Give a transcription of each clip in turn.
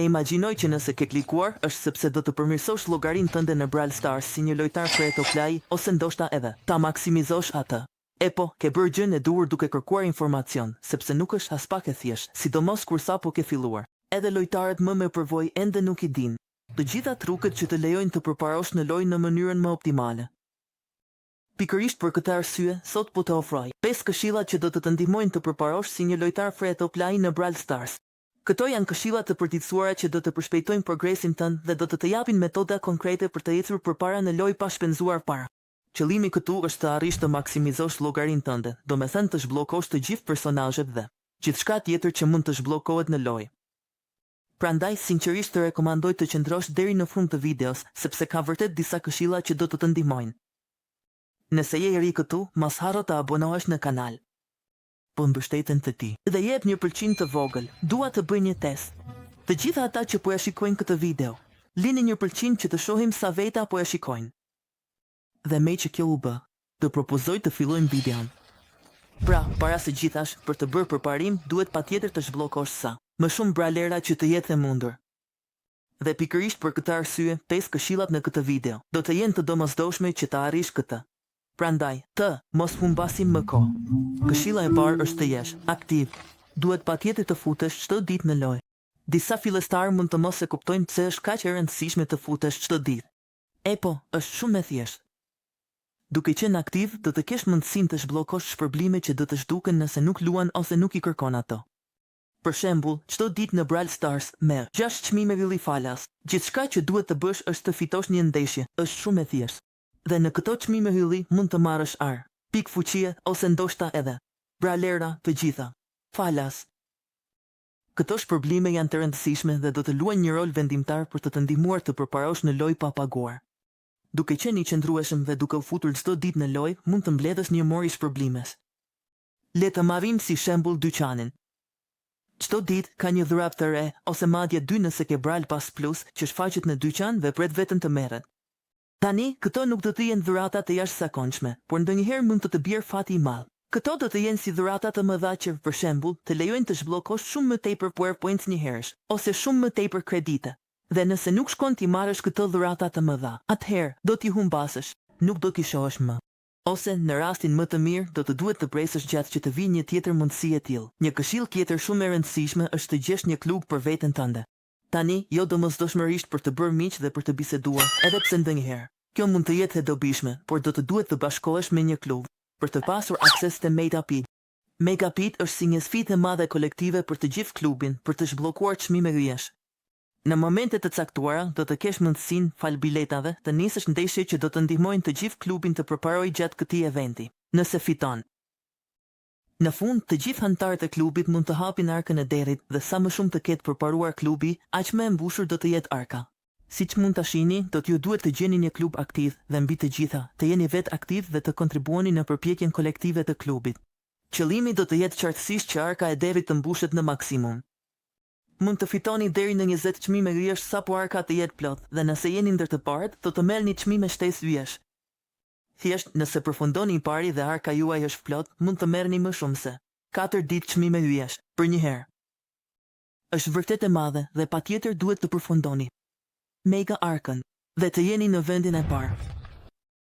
E imagjinoj që nëse ke klikuar, është sepse do të përmirësosh llogarinë tënde në Brawl Stars si një lojtar free to play, ose ndoshta edhe ta maksimizosh atë. Epo, ke bërë gjënë e duhur duke kërkuar informacion, sepse nuk është aspak e thjeshtë, sidomos kur sapo ke filluar. Edhe lojtarët më me përvojë ende nuk i dinë të gjitha truket që të lejojnë të përparosh në lojë në mënyrën më optimale. Pikërisht për këtë arsye, sot po të ofroj pesë këshilla që do të të ndihmojnë të përparosh si një lojtar free to play në Brawl Stars. Këto janë këshilla të përditësuara që do të përshpejtojnë progresin tënd dhe do të të japin metoda konkrete për të ecur përpara në lojë pa shpenzuar para. Qëllimi këtu është të arrish të maksimizosh llogarinë tënde, domethënë të zhbllokosh të gjithë personazhet dhe gjithçka tjetër që mund të zhbllokohet në lojë. Prandaj, sinqerisht të rekomandoj të qëndrosh deri në fund të videos, sepse ka vërtet disa këshilla që do të të ndihmojnë. Nëse je i ri këtu, mos harro të abonohesh në kanal. Po mbështeten te ti. Dhe jep një pëlqim të vogël. Dua të bëj një test. Të gjitha ata që po e shikojnë këtë video, lini një pëlqim që të shohim sa veta po e shikojnë. Dhe meqë kjo u bë, të propozoj të fillojmë videon. Pra, para së gjithash, për të bërë përparim, duhet patjetër të zhbllokosh sa më shumë brawlera që të jetë e mundur. Dhe pikërisht për këtë arsye, pesë këshillat në këtë video do të jenë të domosdoshme që ta arrish këtë. Prandaj, të mos humbasim më kohë. Këshilla e parë është të jesh aktiv. Duhet patjetër të futesh çdo ditë në lojë. Disa fillestarë mund të mos e kuptojnë pse është kaq e rëndësishme të futesh çdo ditë. Epo, është shumë e thjeshtë. Duke qenë aktiv, do të kesh mundësinë të zhbllokosh shpërblime që do të zhduken nëse nuk luan ose nuk i kërkon ato. Për shembull, çdo ditë në Brawl Stars merr gjashtë çmime ylli falas. Gjithçka që duhet të bësh është të fitosh një ndeshje, është shumë e thjeshtë. Dhe në këto çmime ylli mund të marrësh ar, pikë fuqie ose ndoshta edhe brawlera, të gjitha falas. Këto shpërblime janë të rëndësishme dhe do të luajnë një rol vendimtar për të të ndihmuar të përparosh në lojë pa paguar. Duke qenë i qëndrueshëm dhe duke u futur çdo ditë në lojë, mund të mbledhësh një mori shpërblimesh. Le të marrim si shembull dyqanin. Çdo ditë ka një dhuratë të re, ose madje dy nëse ke Brawl Pass Plus, që shfaqet në dyqan dhe pret vetëm të merret. Tani, këto nuk do të jenë dhurata të jashtëzakonshme, por ndonjëherë mund të të bjerë fati i madh. Këto do të jenë si dhurata të mëdha që, për shembull, të lejojnë të zhbllokosh shumë më tepër Power Points njëherësh, ose shumë më tepër kredite. Dhe nëse nuk shkon t'i marrësh këto dhurata të mëdha, atëherë, do t'i humbasësh. Nuk do t'i shohësh më. Ose, në rastin më të mirë, do të duhet të presësh gjatë që të vijë një tjetër mundësi e tillë. Një këshillë tjetër shumë e rëndësishme është të gjesh një klub për veten tënde. Tani, jo domosdoshmërisht për të bërë miq dhe për të biseduar, edhe pse ndonjëherë kjo mund të jetë e dobishme, por do të duhet të bashkohesh me një klub për të pasur akses te Mega Pit. Mega Pit është si një sfidë e madhe kolektive për të gjithë klubin për të zhbllokuar çmime yjesh. Në momente të caktuara, do të kesh mundësinë, falë biletave, të nisësh ndeshje që do të ndihmojnë të gjithë klubin të përparojë gjatë këtij eventi. Nëse fiton. Në fund, të gjithë anëtarët e klubit mund të hapin arkën e derrit dhe sa më shumë të ketë përparuar klubi, aq më e mbushur do të jetë arka. Siç mund ta shihni, do t'ju duhet të gjeni një klub aktiv dhe mbi të gjitha, të jeni vetë aktiv dhe të kontribuoni në përpjekjen kolektive të klubit. Qëllimi do të jetë qartësisht që arka e derrit të mbushet në maksimum. Mund të fitoni deri në 20 çmime yjesh sapo arka të jetë plot dhe nëse jeni ndër të parët, do të merrni çmime shtesë yjesh. Thjesht, nëse përfundoni i pari dhe arka juaj është plot, mund të merrni më shumë se katër ditë çmime yjesh, përnjëherë. Është vërtet e madhe dhe patjetër duhet të përfundoni Mega Arkën dhe të jeni në vendin e parë.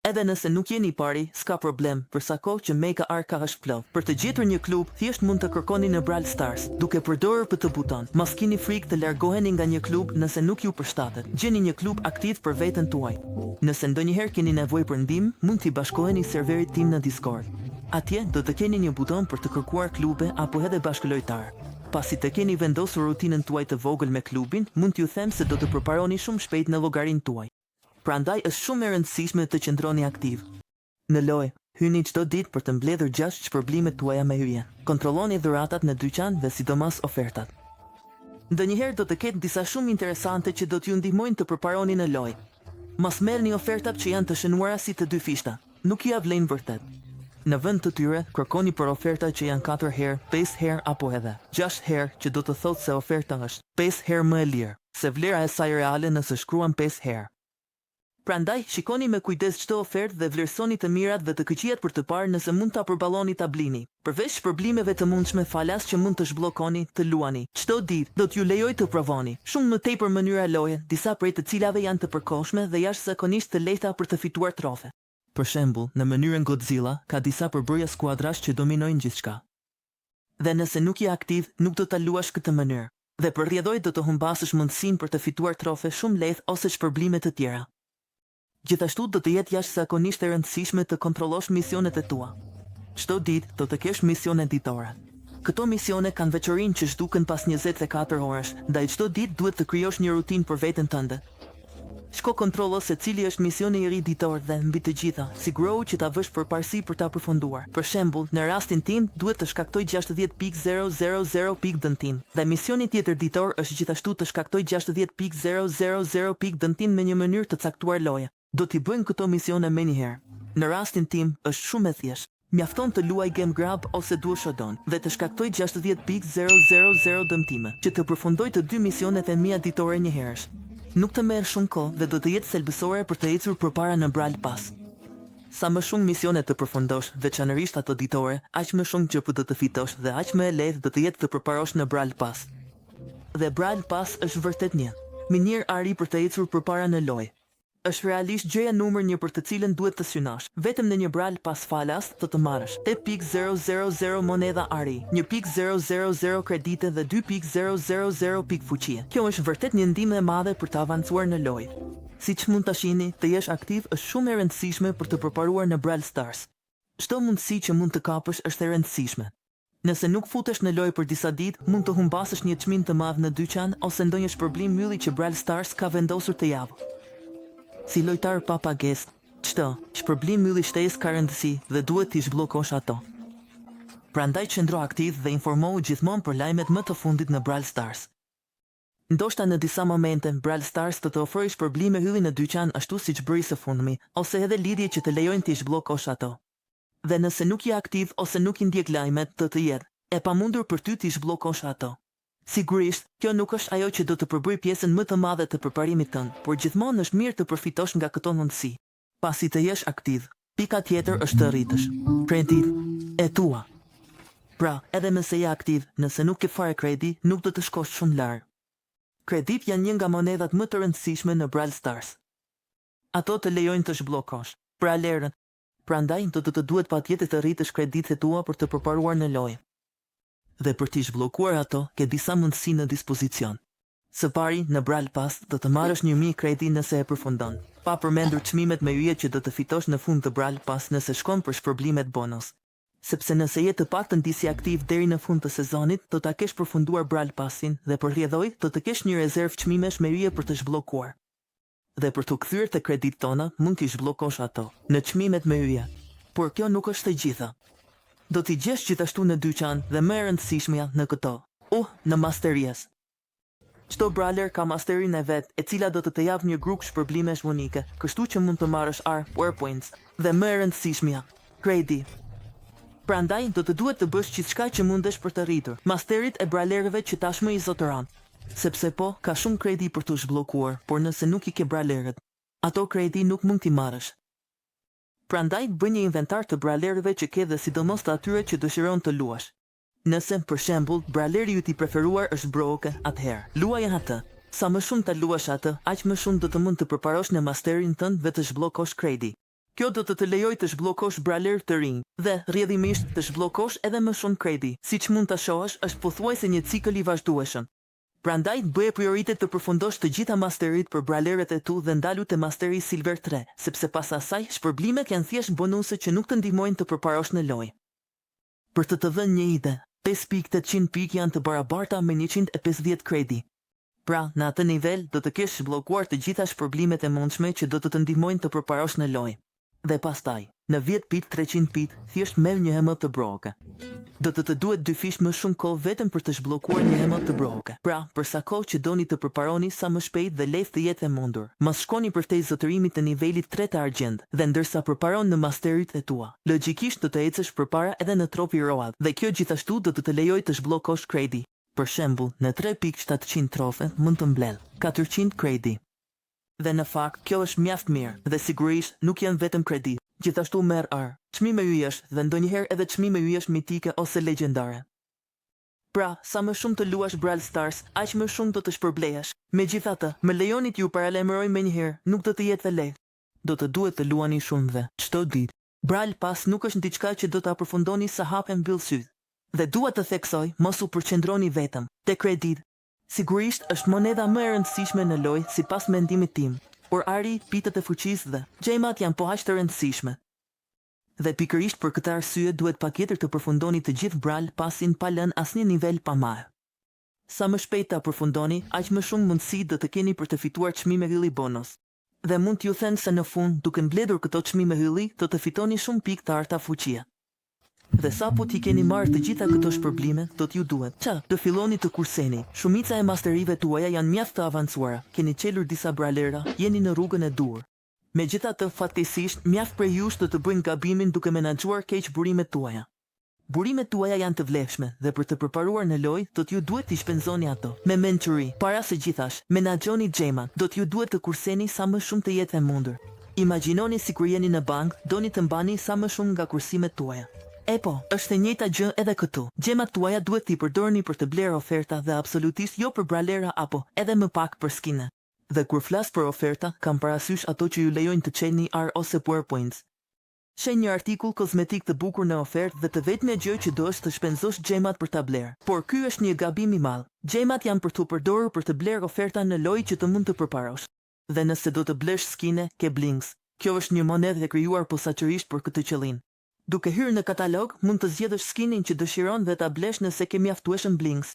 Edhe nëse nuk jeni i pari, s'ka problem, për sa kohë që Mega Arka është plot. Për të gjetur një klub, thjesht mund të kërkoni në Brawl Stars, duke përdorur këtë buton. Mos kini frikë të largoheni nga një klub nëse nuk ju përshtatet. Gjeni një klub aktiv për veten tuaj. Nëse ndonjëherë keni nevojë për ndihmë, mund t'i bashkoheni serverit tim në Discord. Atje, do të keni një buton për të kërkuar klube apo edhe bashkëlojtarë. Pasi të keni vendosur rutinën tuaj të vogël me klubin, mund t'ju them se do të përparoni shumë shpejt në llogarinë tuaj. Prandaj është shumë e rëndësishme të qëndroni aktiv. Në lojë, hyni çdo ditë për të mbledhur gjashtë shpërblimet tuaja me yje. Kontrolloni dhuratat në dyqan dhe sidomos ofertat. Ndonjëherë do të ketë disa shumë interesante që do t'ju ndihmojnë të përparoni në lojë. Mos merrni ofertat që janë të shënuara si të dyfishta. Nuk ia vlejnë vërtet. Në vend të tyre, kërkoni për oferta që janë katër herë, pesë herë apo edhe gjashtë herë, që do të thotë se oferta është pesë herë më e lirë se vlera e saj reale nëse shkruan pesë herë. Prandaj, shikoni me kujdes çdo ofertë dhe vlerësoni të mirat dhe të këqijat për të parë nëse mund ta përballoni ta blini. Përveç shpërblimeve të mundshme falas që mund të zhbllokoni, të luani çdo ditë do t'ju lejojë të provoni shumë më tepër mënyra loje, disa prej të cilave janë të përkohshme dhe jashtëzakonisht të lehta për të fituar trofe. Për shembull, në mënyrën Godzilla, ka disa përbërje skuadrash që dominojnë gjithçka. Dhe nëse nuk je aktiv, nuk do ta luash këtë mënyrë. Dhe për rrjedhojë do të humbasësh mundësinë për të fituar trofe shumë lehtë ose shpërblime të tjera. Gjithashtu do të jetë jashtëzakonisht e rëndësishme të kontrollosh misionet e tua. Çdo ditë do të kesh misione ditore. Këto misione kanë veçorinë që zhduken pas 24 orësh, ndaj çdo ditë duhet të krijosh një rutinë për veten tënde. Shko kontrollo se cili është misioni i ri ditor dhe, mbi të gjitha, sigurohu që ta vësh përparësi për ta përfunduar. Për shembull, në rastin tim, duhet të shkaktoj 60.000 pikë dëmtim. Dhe misioni tjetër ditor është gjithashtu të shkaktoj 60.000 pikë dëmtim në një mënyrë të caktuar loje. Do t'i bëjmë këto misione menjëherë. Në rastin tim, është shumë e thjeshtë. Mjafton të luaj Gem Grab ose Duo Showdown dhe të shkaktoj 60.000 dëmtime, që të përfundoj të dy misionet e mia ditore njëherësh. Nuk të merr shumë kohë dhe do të jetë thelbësore për të ecur përpara në Brawl Pass. Sa më shumë misione të përfundosh, veçanërisht ato ditore, aq më shumë GP do të fitosh dhe aq më e lehtë do të jetë të përparosh në Brawl Pass. Dhe Brawl Pass është vërtet një minierë ari për të ecur përpara në lojë. Është realisht gjëja numër një për të cilën duhet të synosh. Vetëm në një Brawl Pass falas do të marrësh 8.000 monedha ari, 1.000 kredite dhe 2.000 pikë fuqie. Kjo është vërtet një ndihmë e madhe për të avancuar në lojë. Siç mund ta shihni, të jesh aktiv është shumë e rëndësishme për të përparuar në Brawl Stars. Çdo mundësi që mund të kapësh është e rëndësishme. Nëse nuk futesh në lojë për disa ditë, mund të humbasësh një çmim të madh në dyqan ose ndonjë shpërblim ylli që Brawl Stars ka vendosur të japë. Si lojtar pa pagesë, çdo shpërblim ylli shtesë ka rëndësi dhe duhet t'i zhbllokosh ato. Prandaj qëndro aktiv dhe informohu gjithmonë për lajmet më të fundit në Brawl Stars. Ndoshta në disa momente, Brawl Stars do të ofrojë shpërblime ylli në dyqan ashtu siç bëri së fundmi, ose edhe lidhje që të lejojnë t'i zhbllokosh ato. Dhe nëse nuk je aktiv ose nuk i ndjek lajmet, do të jetë e pamundur për ty t'i zhbllokosh ato. Sigurisht, kjo nuk është ajo që do të përbëjë pjesën më të madhe të përparimit tënd, por gjithmonë është mirë të përfitosh nga këto mundësi. Pasi të jesh aktiv, pika tjetër është të rritësh kreditë e tua. Pra, edhe nëse je aktiv, nëse nuk ke fare kredi, nuk do të shkosh shumë larg. Kreditë janë një nga monedhat më të rëndësishme në Brawl Stars. Ato të lejojnë të zhbllokosh brawlerët. Prandaj, do të të duhet patjetër të rritësh kreditë e tua për të përparuar në lojë. Dhe për t'i zhbllokuar ato, ke disa mundësi në dispozicion. Së pari, në Brawl Pass do të marrësh 1000 kredi nëse e përfundon, pa përmendur çmimet me yje që do të fitosh në fund të Brawl Pass nëse shkon për shpërblimet bonus. Sepse nëse je të paktën disi aktiv deri në fund të sezonit, do ta kesh përfunduar Brawl Passin dhe për rrjedhojë do të kesh një rezervë çmimesh me yje për të zhbllokuar. Dhe për t'u kthyer te kreditë tona, mund t'i zhbllokosh ato në çmimet me yje. Por kjo nuk është e gjitha. Do t'i gjesh gjithashtu në dyqan dhe më e rëndësishmja në këto, uh, në Masteries. Çdo brawler ka masterin e vet, e cila do të të japë një grup shpërblimesh unike, kështu që mund të marrësh ar, power points, dhe më e rëndësishmja, kredi. Prandaj, do të duhet të bësh gjithçka që mundesh për të rritur masterit e brawlerëve që tashmë i zotëron. Sepse po, ka shumë kredi për t'u zhbllokuar, por nëse nuk i ke brawlerët, ato kredi nuk mund t'i marrësh. Prandaj, bëj një inventar të brawlerëve që ke dhe sidomos të atyre që dëshiron të luash. Nëse, për shembull, brawleri yt i preferuar është Brock, atëherë, luaje atë. Sa më shumë ta luash atë, aq më shumë do të mund të përparosh në masterin tënd dhe të zhbllokosh kredi. Kjo do të të lejojë të zhbllokosh brawlerë të rinj dhe, rrjedhimisht, të zhbllokosh edhe më shumë kredi. Siç mund ta shohësh, është pothuajse një cikël i vazhdueshëm. Prandaj, bëje prioritet të përfundosh të gjitha masterit për brawlerët e tu dhe ndalu te masteri Silver 3, sepse pas asaj, shpërblimet janë thjesht bonuse që nuk të ndihmojnë të përparosh në lojë. Për të të dhënë një ide, 5.800 pikë janë të barabarta me 150 kredi. Pra, në atë nivel, do të kesh zhbllokuar të gjitha shpërblimet e mundshme që do të të ndihmojnë të përparosh në lojë. Dhe pastaj, në 10.300 pikë, thjesht merr një emote të Brock. Do të të duhet dyfish më shumë kohë vetëm për të zhbllokuar një emote të Brock. Pra, për sa kohë që doni të përparoni sa më shpejt dhe lehtë të jetë e mundur, mos shkoni përtej zotërimit të nivelit 3 të argjendtë, dhe ndërsa përparon në masterit e tua, logjikisht do të ecësh përpara edhe në Trophy Road, dhe kjo gjithashtu do të të lejojë të zhbllokosh kredi. Për shembull, në 3.700 trofe mund të mbledh 400 kredi. Dhe në fakt, kjo është mjaft mirë. Dhe sigurisht, nuk janë vetëm kredi. Gjithashtu merr ar, çmime yjesh dhe ndonjëherë edhe çmime yjesh mitike ose legjendare. Pra, sa më shumë të luash Brawl Stars, aq më shumë do të shpërblehesh. Megjithatë, më lejoni t'ju paralajmëroj menjëherë, nuk do të jetë e lehtë. Do të duhet të luani shumë dhe çdo ditë. Brawl Pass nuk është diçka që do ta përfundoni sa hap e mbyll sytë. Dhe dua të theksoj, mos u përqendroni vetëm te kreditë. Sigurisht, është monedha më e rëndësishme në lojë, sipas mendimit tim. Por ari, pikët e fuqisë dhe gjemat janë po aq të rëndësishme. Dhe pikërisht për këtë arsye duhet patjetër të përfundoni të gjithë Brawl Passin pa lënë asnjë nivel pa marrë. Sa më shpejt ta përfundoni, aq më shumë mundësi do të keni për të fituar çmime ylli bonus. Dhe mund t'ju them se në fund, duke mbledhur këto çmime ylli, do të fitoni shumë pikë të arta fuqie. Dhe sapo t'i keni marrë të gjitha këto shpërblime, do t'ju duhet që të filloni të kurseni. Shumica e masterive tuaja janë mjaft të avancuara, keni çelur disa brawlera, jeni në rrugën e duhur. Megjithatë, fatkeqësisht, mjaft prej jush do të bëjnë gabimin duke menaxhuar keq burimet tuaja. Burimet tuaja janë të vlefshme dhe për të përparuar në lojë, do t'ju duhet t'i shpenzoni ato me mençuri. Para së gjithash, menaxhoni xhemat, do t'ju duhet të kurseni sa më shumë të jetë e mundur. Imagjinoni sikur jeni në bankë, doni të mbani sa më shumë nga kursimet tuaja. Epo, është e njëjta gjë edhe këtu. Xhemat tuaja duhet t'i përdorni për të blerë oferta dhe absolutisht jo për brawlera apo, edhe më pak, për skine. Dhe kur flas për oferta, kam parasysh ato që ju lejojnë të çelni ar ose power points. Sheh një artikull kozmetik të bukur në ofertë dhe të vetmja gjë që do është të shpenzosh xhemat për ta blerë. Por ky është një gabim i madh. Xhemat janë për t'u përdorur për të blerë oferta në lojë që të mund të përparosh. Dhe nëse do të blesh skine, ke Blings. Kjo është një monedhë e krijuar posaçërisht për këtë qëllim. Duke hyrë në katalog, mund të zgjedhësh skinin që dëshiron dhe ta blesh nëse ke mjaftueshëm Blings.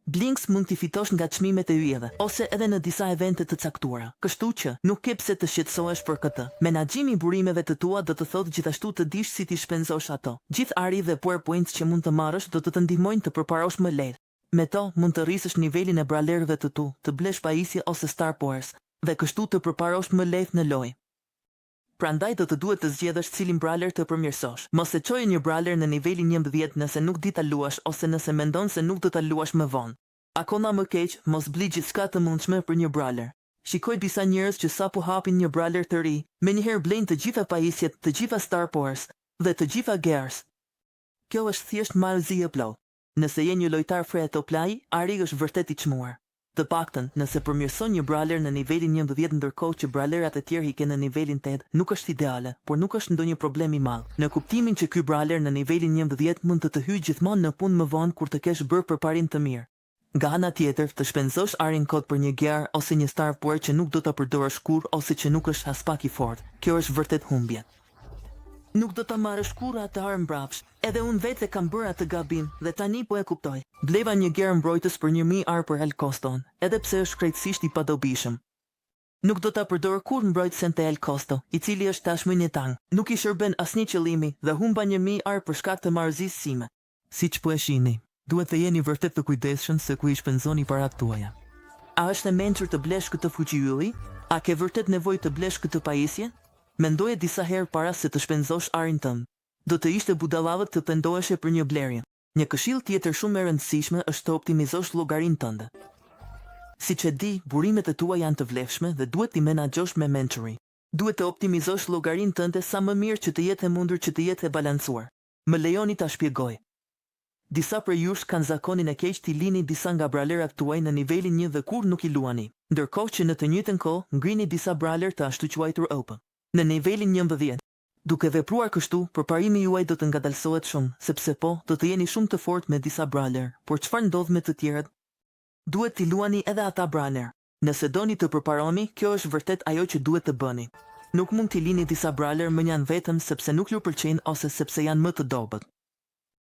Blings mund t'i fitosh nga çmimet e yjeve, ose edhe në disa evente të caktuara. Kështu që, nuk ke pse të shqetësohesh për këtë. Menaxhimi i burimeve të tua do të thotë gjithashtu të dish si t'i shpenzosh ato. Gjithë ari dhe power points që mund të marrësh do të të ndihmojnë të përparosh më lehtë. Me to, mund të rrisësh nivelin e brawlerëve të tu, të blesh pajisje ose star powers, dhe kështu të përparosh më lehtë në lojë. Prandaj do të duhet të zgjedhësh cilin brawler të përmirësosh. Mos e çoje një brawler në nivelin 11 nëse nuk di ta luash ose nëse mendon se nuk do ta luash më vonë. Akoma më keq, mos bli gjithçka të mundshme për një brawler. Shikoj disa njerëz që sapo hapin një brawler të ri, menjëherë blejnë të gjitha pajisjet, të gjitha star powers dhe të gjitha gears. Kjo është thjesht marrëzi e plotë. Nëse je një lojtar free to play, ari është vërtet i çmuar. Të paktën, nëse përmirëson një brawler në nivelin 11 ndërkohë që brawlerat e tjerë i ke në nivelin 8, nuk është ideale, por nuk është ndonjë problem i madh. Në kuptimin që ky brawler në nivelin 11 mund të të hyjë gjithmonë në punë më vonë kur të kesh bërë përparim të mirë. Nga ana tjetër, të shpenzosh arin kot për një gear ose një star power që nuk do ta përdorësh kurrë ose që nuk është aspak i fortë, kjo është vërtet humbje. Nuk do ta marrësh kurrë atë armë mbrapsht. Edhe unë vetë e kam bërë atë gabim dhe tani po e kuptoj. Bleva një gear mbrojtës për 1000 ar për El Coston, edhe pse është krejtësisht i padobishëm. Nuk do ta përdor kurrë mbrojtësen te El Costo, i cili është tashmë një tank. Nuk i shërben asnjë qëllimi dhe humba 1000 ar për shkak të marrëzisë sime. Siç po e shihni, duhet të jeni vërtet të kujdesshëm se ku i shpenzoni paratë tuaja. A është e mençur të blesh këtë fuqi ylli? A ke vërtet nevojë të blesh këtë pajisje? Mendoje disa herë para se të shpenzosh arin tënd. Do të ishte budallallëk të pendoheshe për një blerje. Një këshillë tjetër shumë e rëndësishme është të optimizosh llogarinë tënde. Siç e di, burimet e tua janë të vlefshme dhe duhet t'i menaxhosh me mençuri. Duhet të optimizosh llogarinë tënde sa më mirë që të jetë e mundur që të jetë e balancuar. Më lejoni ta shpjegoj. Disa prej jush kanë zakonin e keq t'i lini disa nga brawlerat tuaj në nivelin 1 dhe kurrë nuk i luani, ndërkohë që në të njëjtën kohë ngrini disa brawler të ashtuquajtur OP në nivelin 11. Duke vepruar kështu, përparimi juaj do të ngadalësohet shumë, sepse po, do të jeni shumë të fortë me disa brawler, por çfarë ndodh me të tjerët? Duhet t'i luani edhe ata brawler. Nëse doni të përparoni, kjo është vërtet ajo që duhet të bëni. Nuk mund t'i lini disa brawler mënjanë vetëm sepse nuk ju pëlqejnë ose sepse janë më të dobët.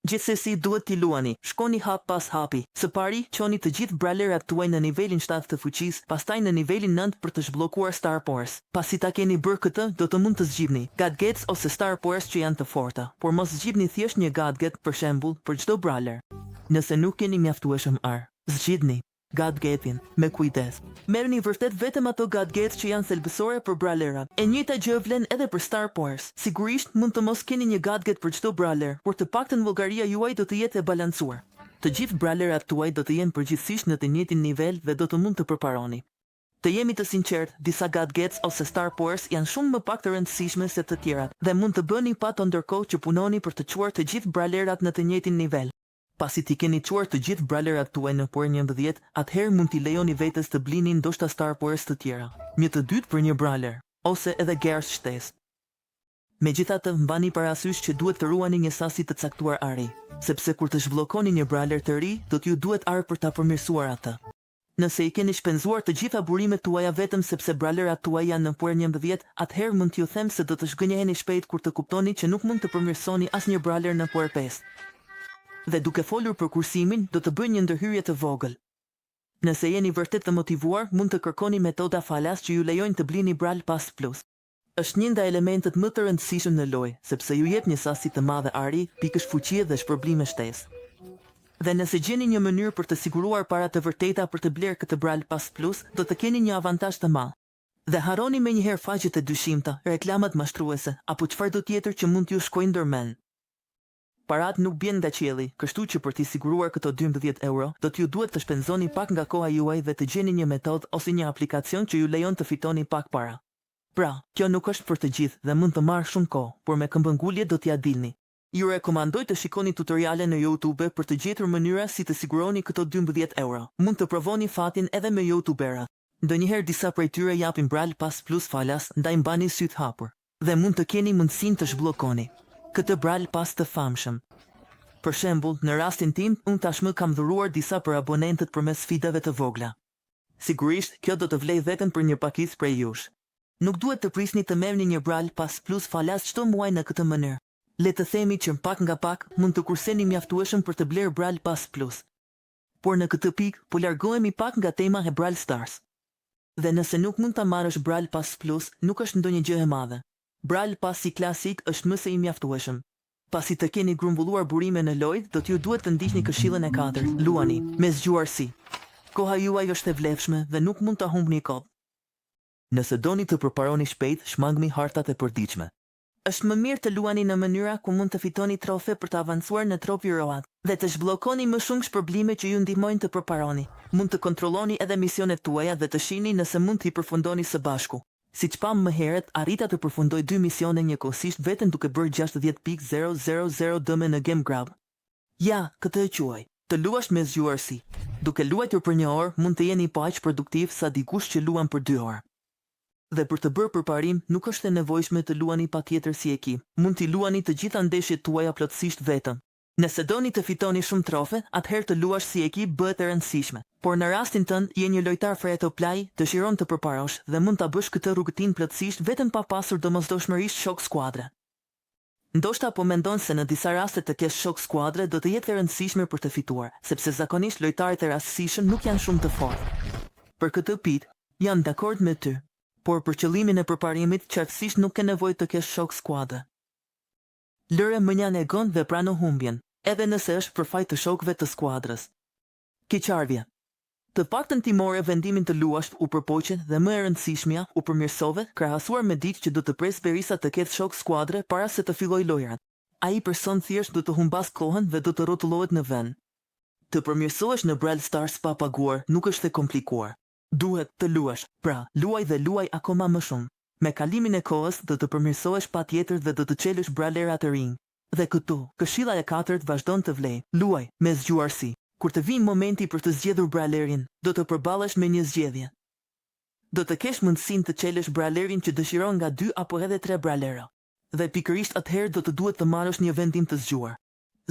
Gjithsesi duhet t'i luani. Shkoni hap pas hapi. Së pari, çoni të gjithë brawlerat tuaj në nivelin 7 të fuqisë, pastaj në nivelin 9 për të zhbllokuar Star Powers. Pasi ta keni bërë këtë, do të mund të zgjidhni gadgets ose Star Powers që janë të forta, por mos zgjidhni thjesht një gadget, për shembull, për çdo brawler. Nëse nuk keni mjaftueshëm ar, zgjidhni gadgetin me kujdes. Merrni vërtet vetëm ato gadgets që janë thelbësore për brawlerat. E njëjta gjë vlen edhe për Star Powers. Sigurisht, mund të mos keni një gadget për çdo brawler, por të paktën llogaria juaj do të jetë e balancuar. Të gjithë brawlerat tuaj do të jenë përgjithsisht në të njëjtin nivel dhe do të mund të përparoni. Të jemi të sinqertë, disa gadgets ose Star Powers janë shumë më pak të rëndësishme se të tjerat dhe mund të bëni pa to ndërkohë që punoni për të çuar të gjithë brawlerat në të njëjtin nivel. Pasi t'i keni çuar të gjithë brawlerat tuaj në Power 11, atëherë mund t'i lejoni vetes të blini ndoshta Star Powers të tjera, një të dytë për një brawler, ose edhe gears shtesë. Megjithatë, mbani parasysh që duhet të ruani një sasi të caktuar ari, sepse kur të zhbllokoni një brawler të ri, do t'ju duhet ar për ta përmirësuar atë. Nëse i keni shpenzuar të gjitha burimet tuaja vetëm sepse brawlerat tuaj janë në Power 11, atëherë mund t'ju them se do të zhgënjeheni shpejt kur të kuptoni që nuk mund të përmirësoni asnjë brawler në Power 5. Dhe duke folur për kursimin, do të bëj një ndërhyrje të vogël. Nëse jeni vërtet të motivuar, mund të kërkoni metoda falas që ju lejojnë të blini Brawl Pass Plus. Është një nga elementët më të rëndësishëm në lojë, sepse ju jep një sasi të madhe ari, pikësh fuqie dhe shpërblime shtesë. Dhe nëse gjeni një mënyrë për të siguruar para të vërteta për të blerë këtë Brawl Pass Plus, do të keni një avantazh të madh. Dhe harroni menjëherë faqet e dyshimta, reklamat mashtruese, apo çfarëdo tjetër që mund t'ju shkojë ndër mend. Paratë nuk bien nga qielli, kështu që për t'i siguruar këto 12 euro, do t'ju duhet të shpenzoni pak nga koha juaj dhe të gjeni një metodë ose një aplikacion që ju lejon të fitoni pak para. Pra, kjo nuk është për të gjithë dhe mund të marrë shumë kohë, por me këmbëngulje do t'ia dilni. Ju rekomandoj të shikoni tutoriale në YouTube për të gjetur mënyra si të siguroni këto 12 euro. Mund të provoni fatin edhe me YouTubera. Ndonjëherë disa prej tyre japin Brawl Pass Plus falas, ndaj mbani sytë hapur. Dhe mund të keni mundësinë të zhbllokoni këtë Brawl Pass të famshëm. Për shembull, në rastin tim, unë tashmë kam dhuruar disa për abonentët përmes sfidave të vogla. Sigurisht, kjo do të vlejë vetëm për një pakicë prej jush. Nuk duhet të prisni të merrni një Brawl Pass Plus falas çdo muaj në këtë mënyrë. Le të themi që pak nga pak mund të kurseni mjaftueshëm për të blerë Brawl Pass Plus. Por në këtë pikë, po largohemi pak nga tema e Brawl Stars. Dhe nëse nuk mund ta marrësh Brawl Pass Plus, nuk është ndonjë gjë e madhe. Brawl Passi klasik është më se i mjaftueshëm. Pasi të keni grumbulluar burime në lojë, do t'ju duhet të ndiqni këshillën e katërt, luani me zgjuarsi. Koha juaj është e vlefshme dhe nuk mund ta humbni kot. Nëse doni të përparoni shpejt, shmangni hartat e përditshme. Është më mirë të luani në mënyra ku mund të fitoni trofe për të avancuar në Trophy Road dhe të zhbllokoni më shumë shpërblime që ju ndihmojnë të përparoni. Mund të kontrolloni edhe misionet tuaja dhe të shihni nëse mund t'i përfundoni së bashku. Siç pamë më herët, arrita të përfundoj dy misione njëkohësisht vetëm duke bërë 60.000 dëme në Gem Grab. Ja, këtë e quaj. Të luash me zgjuarsi. Duke luajtur për një orë, mund të jeni po aq produktiv sa dikush që luan për 2 orë. Dhe për të bërë përparim, nuk është e nevojshme të luani patjetër si ekip. Mund t'i luani të gjitha ndeshjet tuaja plotësisht vetëm. Nëse doni të fitoni shumë trofe, atëherë të luash si ekip bëhet e rëndësishme. Por në rastin tënd, je një lojtar free to play, dëshiron të përparosh dhe mund ta bësh këtë rrugëtim plotësisht vetëm pa pasur domosdoshmërisht shok skuadre. Ndoshta po mendon se në disa raste të kesh shok skuadre do të jetë e rëndësishme për të fituar, sepse zakonisht lojtarët e rastësishëm nuk janë shumë të fortë. Për këtë pikë, jam dakord me ty. Por për qëllimin e përparimit, qartësisht nuk ke nevojë të kesh shok skuadre. Lëre mënjanë egon dhe prano humbjen, edhe nëse është për faj të shokëve të skuadrës. Keqardhje. Të paktën ti more vendimin të luash, u përpoqe dhe më e rëndësishmja, u përmirësove, krahasuar me dikë që do të presë derisa të ketë shok skuadre para se të fillojë lojërat. Ai person thjesht do të humbasë kohën dhe do të rrotullohet në vend. Të përmirësohesh në Brawl Stars pa paguar nuk është e komplikuar. Duhet të luash. Pra, luaj dhe luaj akoma më shumë. Me kalimin e kohës do të përmirësohesh patjetër dhe do të çelësh brawlera të rinj. Dhe këtu, këshilla e katërt vazhdon të vlejë. Luaj me zgjuarsi. Kur të vijë momenti për të zgjedhur brawlerin, do të përballesh me një zgjedhje. Do të kesh mundësinë të çelësh brawlerin që dëshiron nga dy apo edhe tre brawlera. Dhe pikërisht atëherë do të duhet të marrësh një vendim të zgjuar.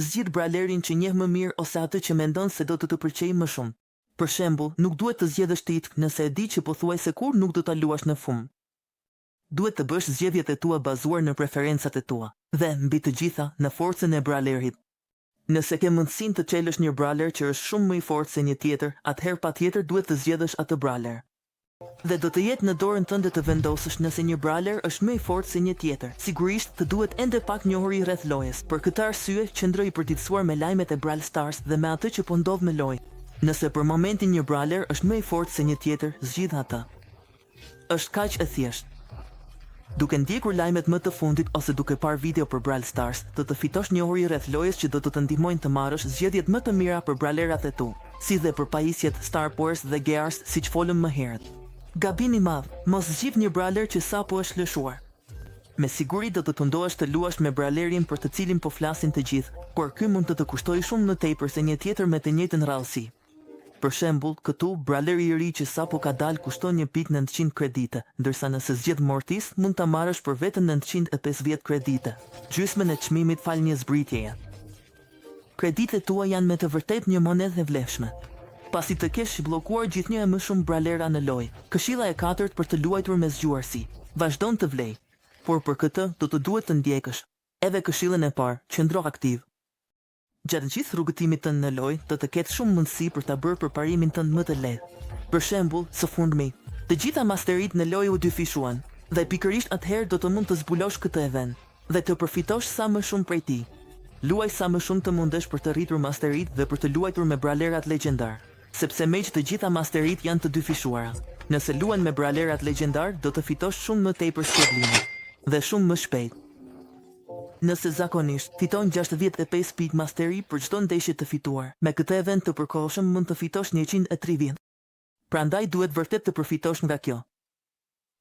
Zgjidh brawlerin që njeh më mirë ose atë që mendon se do të të pëlqejë më shumë. Për shembull, nuk duhet të zgjedhësh Tick nëse e di që pothuajse kurrë nuk do ta luash në fund. Duhet të bësh zgjedhjet e tua bazuar në preferencat e tua dhe, mbi të gjitha, në forcën e brawlerit. Nëse ke mundësinë të çelësh një brawler që është shumë më i fortë se një tjetër, atëherë patjetër duhet të zgjedhësh atë brawler. Dhe do të jetë në dorën tënde të vendosësh nëse një brawler është më i fortë se një tjetër. Sigurisht, të duhet ende pak njohuri rreth lojës. Për këtë arsye, qëndro i përditësuar me lajmet e Brawl Stars dhe me atë që po ndodh në lojë. Nëse për momentin një brawler është më i fortë se një tjetër, zgjidh atë. Është kaq e thjeshtë. Duke ndjekur lajmet më të fundit ose duke parë video për Brawl Stars, do të fitosh njohuri rreth lojës që do të të ndihmojnë të marrësh zgjedhjet më të mira për brawlerat e tu, si dhe për pajisjet Star Powers dhe Gears, siç folëm më herët. Gabim i madh, mos zgjidh një brawler që sapo është lëshuar. Me siguri do të tundohesh të luash me brawlerin për të cilin po flasin të gjithë, por ky mund të të kushtojë shumë më tepër se një tjetër me të njëjtën rrallësi. Për shembull, këtu, brawleri i ri që sapo ka dalë kushton 1.900 kredite, ndërsa nëse zgjedh Mortis, mund ta marrësh për vetëm 950 kredite, gjysmën e çmimit falë një zbritjeje. Kreditet tua janë me të vërtetë një monedhë e vlefshme. Pasi të kesh zhbllokuar gjithnjë e më shumë brawlera në lojë, këshilla e katërt për të luajtur me zgjuarsi vazhdon të vlejë. Por për këtë do të duhet të ndjekësh edhe këshillën e parë, qëndro aktiv. Gjatë gjithë rrugëtimit tënd në lojë, do të ketë shumë mundësi për ta bërë përparimin tënd më të lehtë. Për shembull, së fundmi, të gjitha masteritë në lojë u dyfishuan, dhe pikërisht atëherë do të mund të zbulosh këtë event dhe të përfitosh sa më shumë prej tij. Luaj sa më shumë të mundesh për të rritur masteritë dhe për të luajtur me brawlerat legjendarë, sepse meqë të gjitha masteritë janë të dyfishuara, nëse luan me brawlerat legjendarë do të fitosh shumë më tepër shpërblime dhe shumë më shpejt. Nëse zakonisht fiton 65 pikë masteri për çdo ndeshje të fituar, me këtë event të përkohshëm mund të fitosh 130. Prandaj duhet vërtet të përfitosh nga kjo.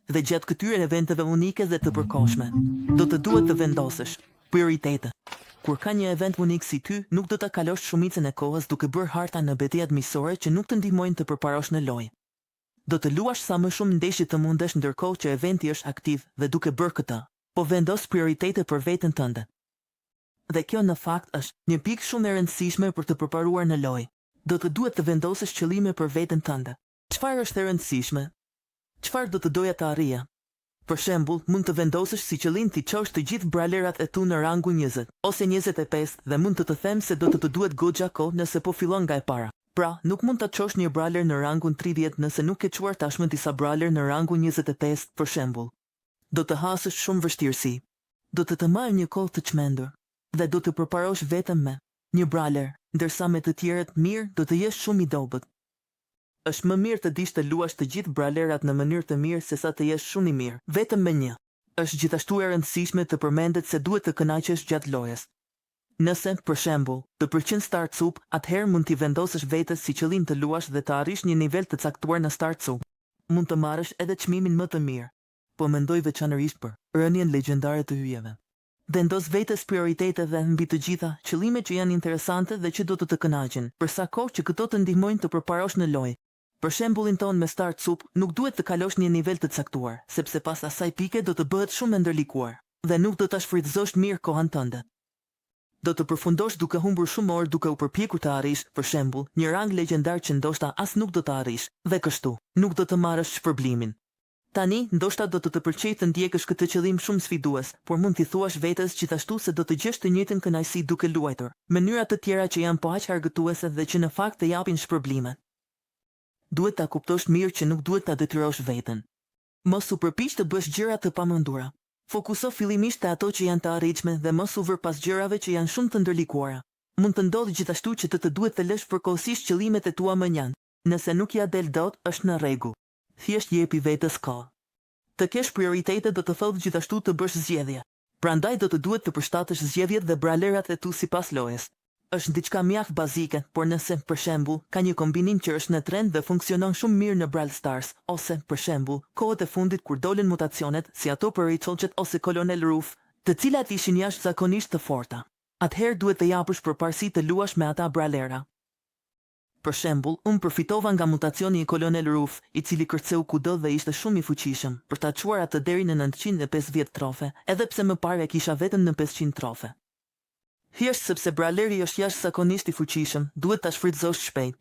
Dhe gjatë këtyre eventeve unike dhe të përkohshme, do të duhet të vendosësh prioritete. Kur ka një event unik si ky, nuk do ta kalosh shumicën e kohës duke bërë harta në betejat miqësore që nuk të ndihmojnë të përparosh në lojë. Do të luash sa më shumë ndeshje të mundesh ndërkohë që eventi është aktiv dhe duke bërë këtë, po vendos prioritete për veten tënde. Dhe kjo në fakt është një pikë shumë e rëndësishme për të përparuar në lojë. Do të duhet të vendosësh qëllime për veten tënde. Çfarë është e rëndësishme? Çfarë do të doja të arrija? Për shembull, mund të vendosësh si qëllim t'i çosh të gjithë brawlerat e tu në rangun 20, ose 25, dhe mund të të them se do të të duhet goxha kohë nëse po fillon nga e para. Pra, nuk mund ta çosh një brawler në rangun 30 nëse nuk ke çuar tashmë disa brawler në rangun 25, për shembull. Do të hasësh shumë vështirësi. Do të të marrë një kohë të çmendur. Dhe do të përparosh vetëm me një brawler, ndërsa me të tjerët, mirë, do të jesh shumë i dobët. Është më mirë të dish të luash të gjithë brawlerat në mënyrë të mirë sesa të jesh shumë i mirë, vetëm me një. Është gjithashtu e rëndësishme të përmendet se duhet të kënaqesh gjatë lojës. Nëse, për shembull, të pëlqen Star Cup, atëherë mund t'i vendosësh vetes si qëllim të luash dhe të arrish një nivel të caktuar në Star Cup. Mund të marrësh edhe çmimin më të mirë. Po mendoj veçanërisht për rënien legjendare të yjeve. Vendos vetes prioritete dhe, mbi të gjitha, qëllime që janë interesante dhe që do të të kënaqin, për sa kohë që këto të ndihmojnë të përparosh në lojë. Për shembullin tonë me Star Cup, nuk duhet të kalosh një nivel të caktuar, sepse pas asaj pike do të bëhet shumë e ndërlikuar dhe nuk do ta shfrytëzosh mirë kohën tënde. Do të përfundosh duke humbur shumë orë duke u përpjekur të arrish, për shembull, një rang legjendar që ndoshta as nuk do të arrish, dhe kështu, nuk do të marrësh shpërblimin. Tani, ndoshta do të të pëlqejë të ndjekësh këtë qëllim shumë sfidues, por mund t'i thuash vetes gjithashtu se do të gjesh të njëjtën kënaqësi duke luajtur mënyra të tjera që janë po aq argëtuese dhe që në fakt të japin shpërblime. Duhet ta kuptosh mirë që nuk duhet ta detyrosh veten. Mos u përpiq të bësh gjëra të pamundura. Fokuso fillimisht te ato që janë të arritshme dhe mos u vër pas gjërave që janë shumë të ndërlikuara. Mund të ndodhë gjithashtu që të të duhet të lësh përkohësisht qëllimet e tua mënjanë. Nëse nuk ia del dot, është në rregull. Thjesht jepi vetes kohë. Të kesh prioritete do të thotë gjithashtu të bësh zgjedhje. Prandaj do të duhet të përshtatësh zgjedhjet dhe brawlerat e tu sipas lojës. Është diçka mjaft bazike, por nëse, për shembull, ka një kombinim që është në trend dhe funksionon shumë mirë në Brawl Stars, ose, për shembull, kohët e fundit kur dolën mutacionet, si ato për Ricochet ose Colonel Ruff, të cilat ishin jashtëzakonisht të forta, atëherë duhet të japësh përparësi të luash me ata brawlera. Për shembull, unë përfitova nga mutacioni i Kolonel Ruff, i cili kërceu kudo dhe ishte shumë i fuqishëm, për ta çuar atë deri në 950 trofe, edhe pse më parë e kisha vetëm në 500 trofe. Thjesht sepse brawleri është jashtëzakonisht i fuqishëm, duhet ta shfrytëzosh shpejt.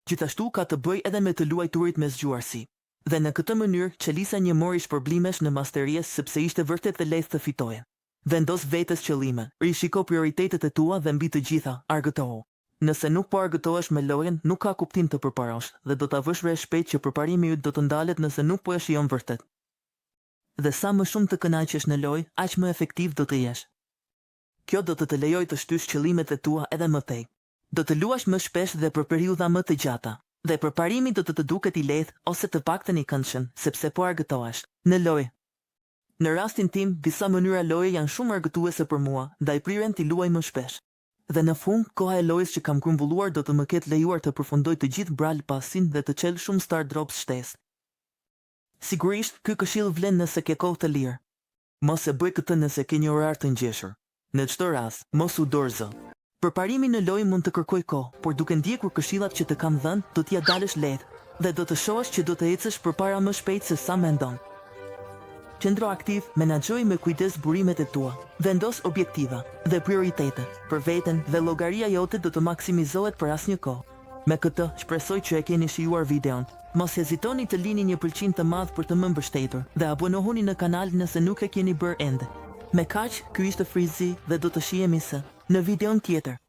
Gjithashtu ka të bëjë edhe me të luajturit me zgjuarsi. Dhe në këtë mënyrë, çelisa një mori shpërblimesh në Masteries sepse ishte vërtet e lehtë të fitoje. Vendos vetes qëllime, rishiko prioritetet e tua dhe mbi të gjitha, argëtohu. Nëse nuk po argëtohesh me lojën, nuk ka kuptim të përparosh, dhe do ta vësh re shpejt që përparimi yt do të ndalet nëse nuk po e shijon vërtet. Dhe sa më shumë të kënaqesh në lojë, aq më efektiv do të jesh. Kjo do të të lejojë të shtysh qëllimet e tua edhe më tej. Do të luash më shpesh dhe për periudha më të gjata. Dhe përparimi do të të duket i lehtë, ose të paktën i këndshëm, sepse po argëtohesh në lojë. Në rastin tim, disa mënyra loje janë shumë argëtuese për mua, ndaj prirem t'i luaj më shpesh. Dhe në fund, koha e lojës që kam grumbulluar do të më ketë lejuar të përfundoj të gjithë Brawl Passin dhe të çel shumë Star Drops shtesë. Sigurisht, ky këshillë vlen nëse ke kohë të lirë. Mos e bëj këtë nëse ke një orar të ngjeshur. Në çdo rast, mos u dorëzo. Përparimi në lojë mund të kërkojë kohë, por duke ndjekur këshillat që të kam dhënë, do t'ia dalësh lehtë dhe do të shohësh që do të ecësh përpara më shpejt se sa mendon. Qëndro aktiv, menaxhoji me kujdes burimet e tua, vendos objektiva dhe prioritete për veten dhe llogaria jote do të maksimizohet për asnjë kohë. Me këtë, shpresoj që e keni shijuar videon. Mos hezitoni të lini një pëlqim të madh për të më mbështetur dhe abonohuni në kanal nëse nuk e keni bërë ende. Me kaq, ky ishte Frizi dhe do të shihemi së në videon tjetër.